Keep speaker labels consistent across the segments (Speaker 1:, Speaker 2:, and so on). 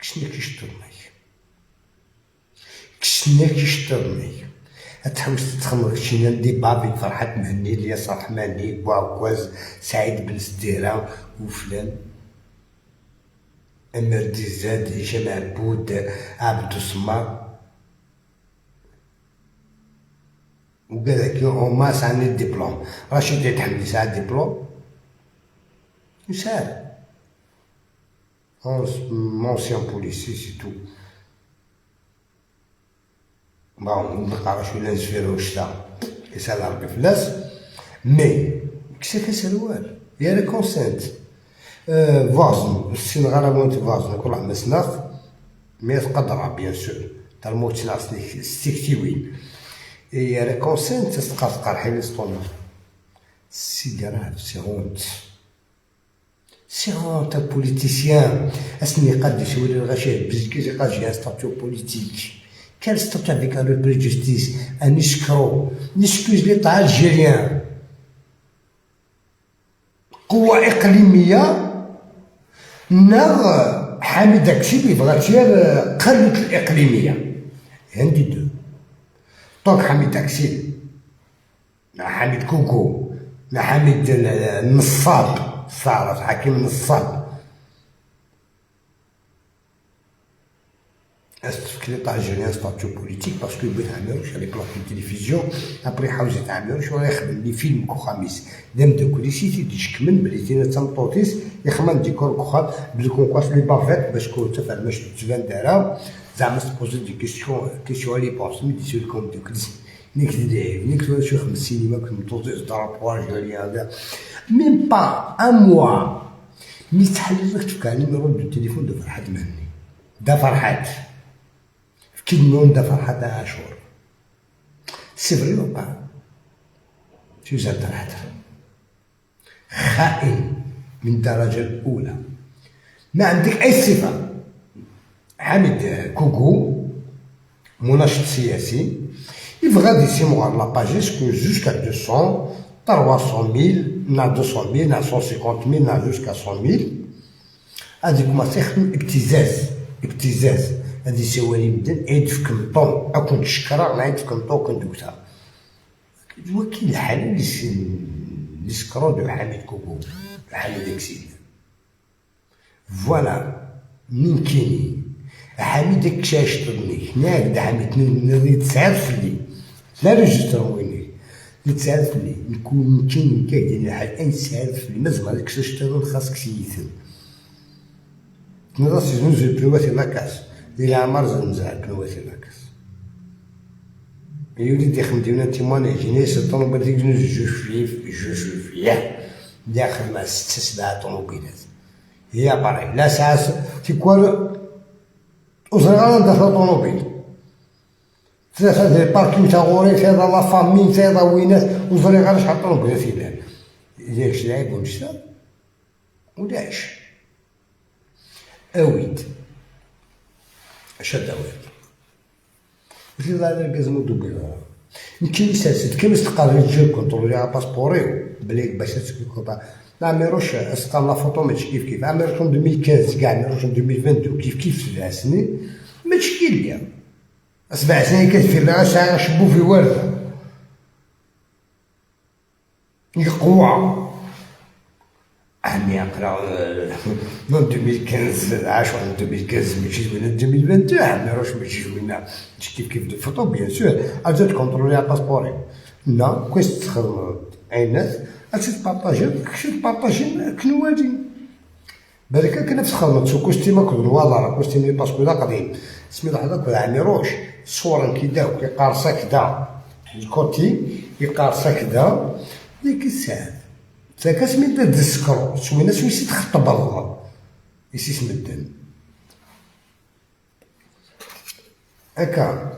Speaker 1: كشني كيشترني كشني كيشترني تحوس تخمر شي دي بابي فرحات مهني الياس رحماني بوعكواز سعيد بن سديره وفلان امير ديزاد هشام عبود عبدو سمار وقال لك هما ساعة الدبلوم رشيد يتحمل ساعة ديبلوم يسال ancien policier c'est tout. bon نلقى شوية نزفيرو الشتا يسال ربي فلاس mais كسا كسروال يا ريكونسنت فازن السين غالا فازن كل عام سناخ mais تقدر bien sûr تالموت ستيكتيوين يا ريكونسنت تسقى تقرا حيل سطونا c'est grave c'est honte c'est honte politicien اسني قاد يسولي الغاشي بزكي قاد j'ai un statut politique. Quel statut avec un repris de justice, un escroc, n'excuse l'État algérien. قوة إقليمية ناغ حميد أكسيل يبغى تير قلة الإقليمية عندي deux donc حميد أكسيل مع حميد كوكو مع حميد النصاب صارت حكيم النصاب استفك l'État algérien statut politique parce que بغيت عملوش على plateau télévision après حاوز يتعملوش ولا يخدم les films كوخاميس دام دو كوليسي تيديشكمن بلي تينا تمطوطيس يخمم ديكور كوخام بلي كونكواس لي بافيت باش كون تفهم باش تبان دارا زعما سبوزي دي كيسيون كيسيون لي بونس مي دي كوم دو كوليسي نيك دي نيك شو خمس سينما كنت drapeau algérien هذا même pas un mois mais تحلل لك تفكر numéro de téléphone de فرحات مهني دا فرحات كي دا فرحات عاشور c'est vrai ou pas شو زاد الهدر خائن من الدرجة الأولى ما عندك أي صفة. حميد كوكو مناشط سياسي يبغى دي سيموغار la page que jusqu'à 200 300 mille نا 200 mille نا 150 mille نا jusqu'à 100 mille هاديك ما تيخدم ابتزاز ابتزاز هادي سوالي مدن عيد في كمطون اكون تشكرا عيد في كمطون كنت دوكتا وكيل الحال اللي سكرو دو حميد كوكو حميد اكسيل voilà من كيني حميد كشاش تضني هناك دا حميد نريد تسعد فلي لا ريجستر ويني تسعد فلي نكون كاين كاين الحال ان تسعد فلي مازال هذاك كشاش تضن خاصك سيثن نراس نزل بلواتي لاكاس إلى عمر زنزع بلواتي لاكاس يولي يخدم ديونا تيماني جيني الطوموبيل ديك جوج في داخل مع 6 7 طوموبيلات هي باغي لا ساعة تيكوال وزرغان داخل طوموبيل ثلاثة ديال باركينغ تا غوري تا لا فامي تا وينات وزرغان شحال طوموبيلات يلعب ياك لعب ونشتا ولاش اويد شد اويد قلت لي لا لازم دوبي يمكن يساسد كيما تقارن تجي كونترولي على باسبوريو بلي باش تسكو لا ميروش اسقام لا فوتو ماشي كيف كيف عملتهم 2015 كاع ميروش 2022 كيف كيف 7 سنين ماشي كي ليا 7 سنين كتفير لها ساعة شبو في وردة القوة عمي اقرا من 2015 عاشور 2015 ماشي زوينة 2022 عمي روش ماشي زوينة كيف كيف de photo bien sûr اجا تكونترولي على باسبوري لا كويس تخدم عينات اجي تبارطاجي كشي تبارطاجي كنوادي بالك كنا في خدمة سو costume كود الوضع costume parce que لا قديم سمي لحظة كود عمي روش الصورة كي كيقارصا كدا ال côté يقارصا كدا ديك الساعة ساكا سميت دسكرو سوينا سويسي تخطب الله يسيس مدن هكا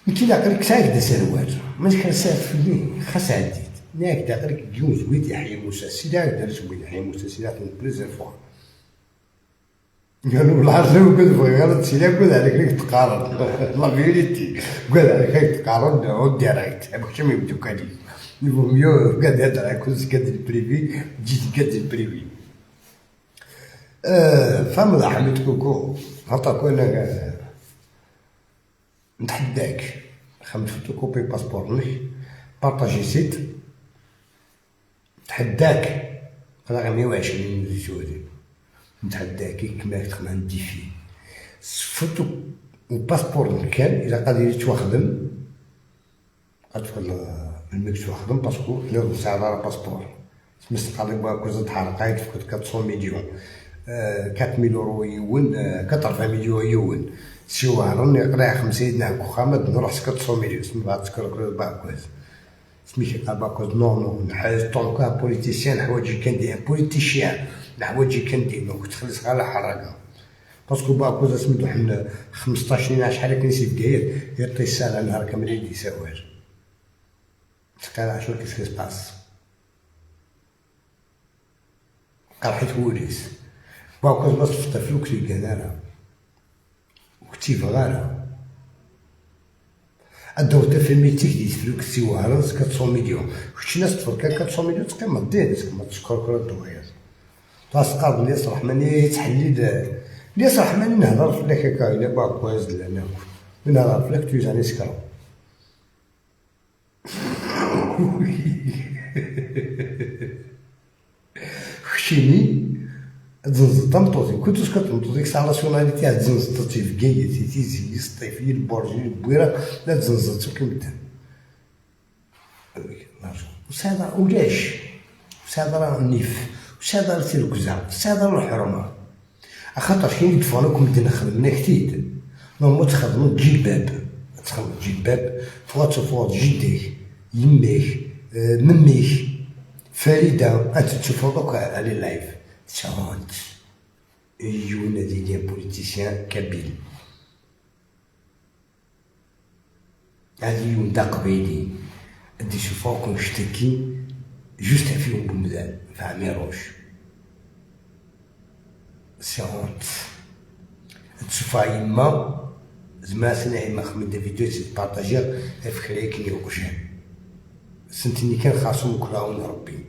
Speaker 1: يمكن عقلك ساك دا سروال ما كان فيني خاص عديت ناك دا عقلك جوز ويد يحيى موسى سيدا دار زوين يحيى موسى سيدا بليزير فوا قالوا بالعربي وقال بغير تسيلا قول عليك ليك تقارن لا فيريتي قول عليك تقارن اون ديريكت باش ما يبدو كالي نيفو ميو قاد هضر كنت قاد البريفي جيت قاد البريفي. فهم حميد كوكو هطاكو انا نتحداك خمس photocopie passeport نك partager site نتحداك راه 120 سعودي نتحداك كيما تخدم défi photo و passeport كان الا قادر يتواخدم قد الميك تواخدم parce que ناخذ ساعة راه passeport تمس قادر باكوز تحرق تفكت 400 مليون 4000 اورو يون 80 مليون يون سوا راني قراع 50 نعم كوخامد نروح 400 مليون سمي بعد تكركر باكوز سميتي باكوز non non نحاج tant que politicien حوايج كان دي politicien الحوايج كان دي donc تخلص غير الحركة parce que باكوز سميتو حنا 15 سنة شحال كنسي في داير يعطي السنة نهار كامل يدي سوار تقال شو qu'est-ce qui se passe قال حيت وليس باكوز ما صفت فلوكسي كان وكتيف غالا الدور تفهمي تيك دي فلوكسي وهرس 400 مليون كنت ناس تفكر 400 مليون تقيمة دير ما تشكر كل الدوير تاسقاد ليس رحماني تحليل ليس رحماني نهضر في لك هكا الا باكوز لا نهضر في لك توزاني سكرو خشيني تزنزط تمطوطي كنت سكت تمطوطي كسا ناسيوناليتي تزنزط في كاية تيزي سطيفي البرجي البويرة لا تزنزط كيما وسادا ولاش وسادا راه النيف وسادا راه تيركزا وسادا راه الحرمة خاطر كاين اللي دفعوكم بدينا خدمنا كتير نورمال تخدمو تجي الباب تخدمو تجي الباب فوات جديك يميك مميك فريدة أنت تشوفو دوك على ال live تشونت يون دي politicien kabyle هادي يون دا قبيلي دي شوفوكم اشتكي juste فيهم بمدان في عميروش c'est honte تشوفا يما زعما سنة يما خمد فيديو تبارطاجي في خليك يوقشان سنتني كان خاصهم كلاون ربي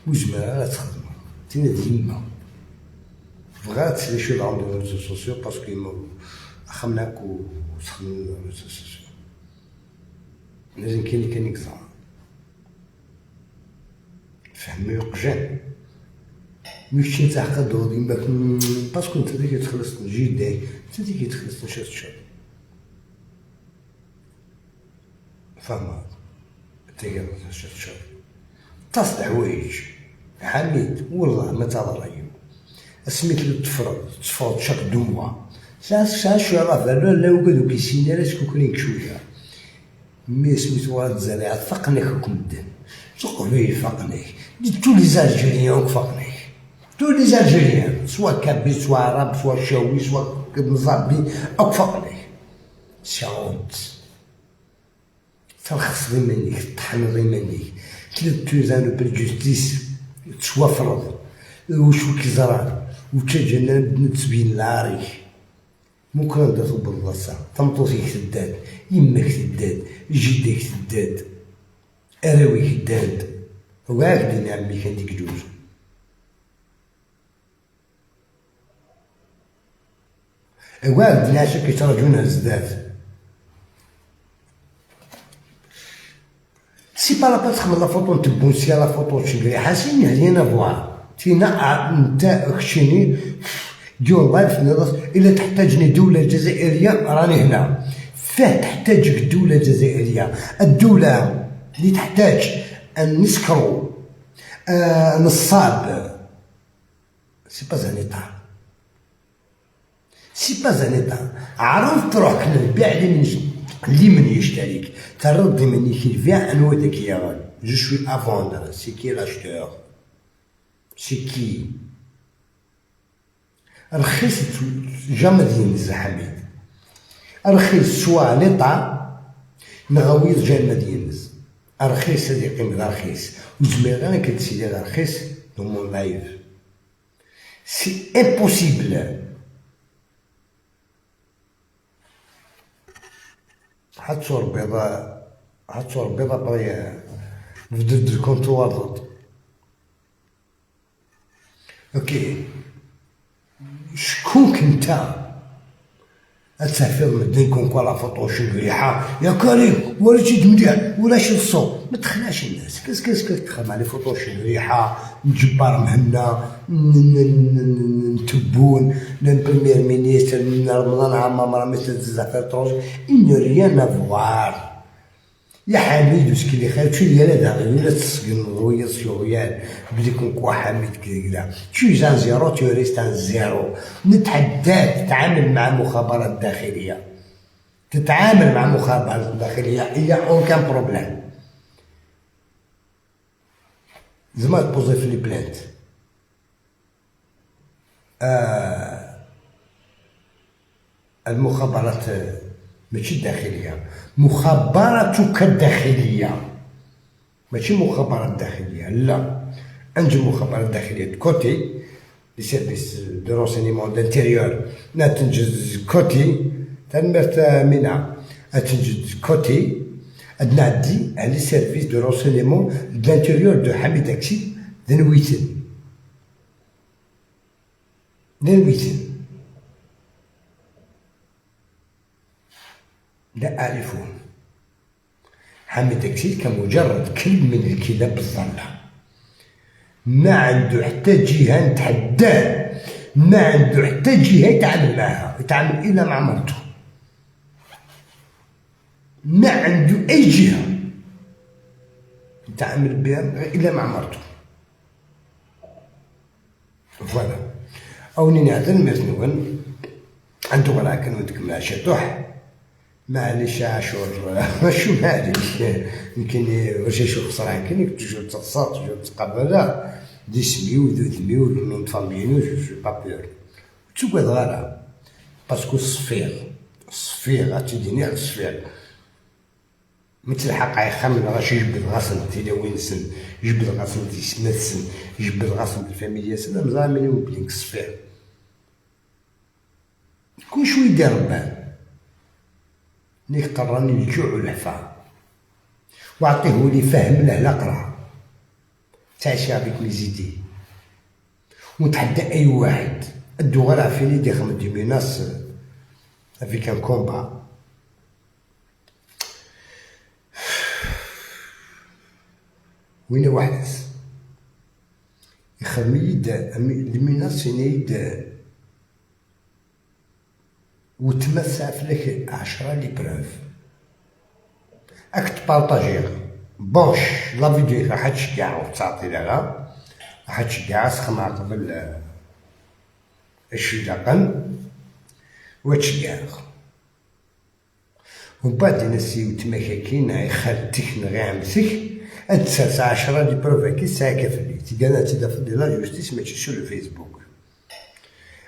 Speaker 1: وزعما لا تخدم تينا ديما بغات لي شو عند les réseaux sociaux parce que يما خمناك وسخن les réseaux sociaux لازم كاين اللي كان يكزا فهمي يقجان ماشي انت حقا دور يماك parce que انت اللي كتخلص جداك انت اللي كتخلص نشات تشات فاهمة انت كتخلص تشات تصل حوايج حميد والله ما تهضر سميت لو تفرض تفرض chaque 2 mois ساعة شوية راه فالو لا وكادو كيسيني علاش كوكلين شوية mais سميتو راه الزريعة فقناك كمدن تقبي فقناك tous les Algériens فقناك tous les Algériens soit kabyle soit arabe soit chaoui soit مزابي اوك فقناك c'est honte ترخص غير منك تطحن غير منك تلت un peu justice تشوفرض وشو كيزران وتجنن نتبين العاري ممكن ندرسو بالبلاصة تمطوسيك تداد يماك تداد جدك تداد اراويك تداد وعاك دينا عمي كان ديك جوج وعاك دينا عشان كيتراجعونا زداد c'est pas la peine تخمم la photo نتبون c'est la photo تشنقري حاسين rien à voir تينا انت خشيني ديور live الا تحتاجني دولة جزائرية راني هنا فاه تحتاجك الدولة الجزائرية الدولة اللي تحتاج ان نسكرو نصاب c'est pas un État c'est pas un État عرفت روحك للبيع اللي من يشتريك ترد مني كيبيع انا وداك يا je suis à vendre c'est qui l'acheteur c'est qui رخيص jamais ينزل حميد رخيص soit l'État نغويض jamais ينز رخيص هذه قيمة رخيص وزمير انا كتسيدي رخيص dans mon live c'est impossible حط صور بيضاء حط صور بيضاء بغي نبدل ال compte واضط OK. شكون كنت تسافر مدين كون كوا لا فوتو شنقريحه يا كريم ولا جيت مليح ولا شي الصوت. ما تخلاش الناس. كاس كاس تخدم على فوتو شنقريحه نجبار مهنا نتبون نن بريمير مينيستر نن رمضان عمامرة مثل زعفر طروج إن ريان افوار يا حميد وسكيلي خير تشو يا لا ولا تسقن ويا سيغيال بلي كون كوا حميد كذا tu es un zéro tu restes un zéro. نتحداك تتعامل مع مخابرات داخلية، تتعامل مع مخابرات داخلية il y a aucun problème. زعما تبوزي في les plaintes. المخابرات ماشي الداخلية، مخابرتك الداخلية ماشي مخابرات داخلية، لا أنجم مخابرات داخلية côté les services de renseignement d'intérieur نا تنجز côté تنمرت مينا تنجز côté نعدي على les services de renseignement d'intérieur de حميد أكسيد ذنويتن ذنويتن لا أعرفهم. حميد أكسيد كمجرد كلب من الكلاب الضالة، ما عنده حتى جهة نتحداه، ما عنده حتى جهة يتعامل معها، يتعامل إلا مع مرته، ما عنده أي جهة يتعامل بها إلا مع مرته. voilà أو نعذر ميرتنون عنده ولا كان ودك شطوح معليش عاشور شو معليش يمكن واش يشوف صراحة يمكن toujours تصا toujours تقابل دي سميو دو ثميو le nom de famille je suis pas peur تقعد غالا parce que الصفير الصفير غاتديني على الصفير مثل حق يخمم غاش يجبد غاسن تيلاوين سن يجبد غاسن تيسمات سن يجبد غاسن الفاميليا سن مزال ملي بلينك الصفير كل شوي يدير ربان نيك قراني الجوع والحفا وعطية لي فهم له لا قرا تعيش avec mes idées ونتحدى اي واحد ادو غير عفيني دي خمد des menaces avec un combat. وين واحد يخدم يد les menaces يد وتمسع فلك 10 les preuves راك تبارطاجيها باش la vidéo راح تشجع وتعطي لها راح تشجع سخمع قبل الشلاقن وتشجع ومن بعد نسي وتماكاكين خالتك نغي عمتك انت 10 les preuves كي ساعة كفلي تيقانا تدافع de la justice ماشي sur الفيسبوك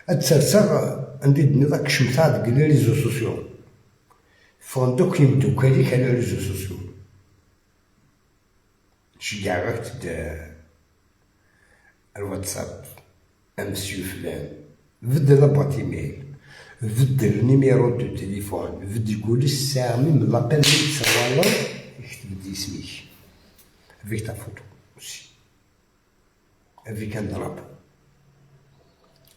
Speaker 1: اتسرسغ عندي دني شمتها ديك les réseaux sociaux فوندوك يمدوكاليك على réseaux sociaux شجعك تد الواتساب امسيو فلان بدل la boîte email بدل numéro de téléphone بدل كل الساعة من l'appel اللي تصور يكتب دي اسمك avec ta photo aussi avec un drapeau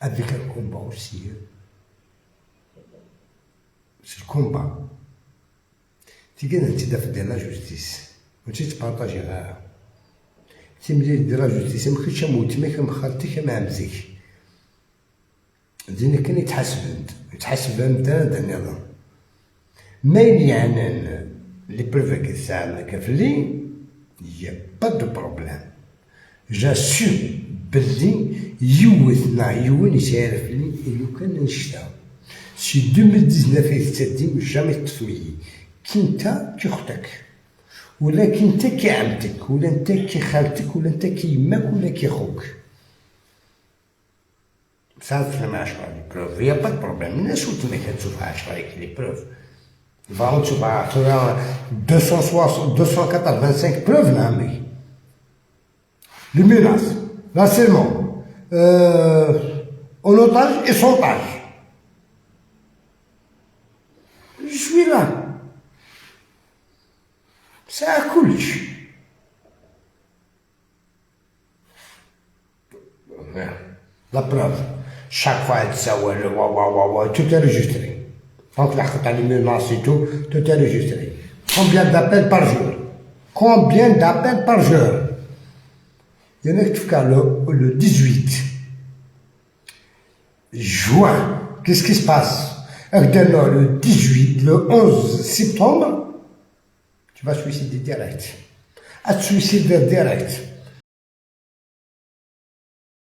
Speaker 1: avec un combat aussi. C'est le combat. تيجي تدافع ديال la justice وانت تبارطاجي غير تيملي ديال la justice ما كنتش موت ما خالتك ما عمتك دينا كان يتحاسب يتحاسب انت النظام ما يعني les preuves كي كفلي y a pas de problème j'assume بلي يوثنا يون يعرف لي لو كان نشتا c'est 2019 يتسدي jamais تفمي كي انت كي اختك ولا كي انت كي عمتك ولا انت كي خالتك ولا انت كي يماك ولا كي خوك ساعات مع 10 les preuves y a pas problème الناس وتما كتشوف 10 les preuves فاون تشوف 285 preuves نعمي les menaces l'harcèlement en otage et chantage. Je suis là. ساعة كلش. La preuve. Chaque fois تسول وا وا وا وا, tout est enregistré. Donc لحقت على les menaces et tout, tout est enregistré. Combien d'appels par jour? Combien d'appels par jour? Il y en a qui le 18 juin. Qu'est-ce qui se passe? Le 18, le 11 septembre, tu vas suicider direct. À te suicider direct.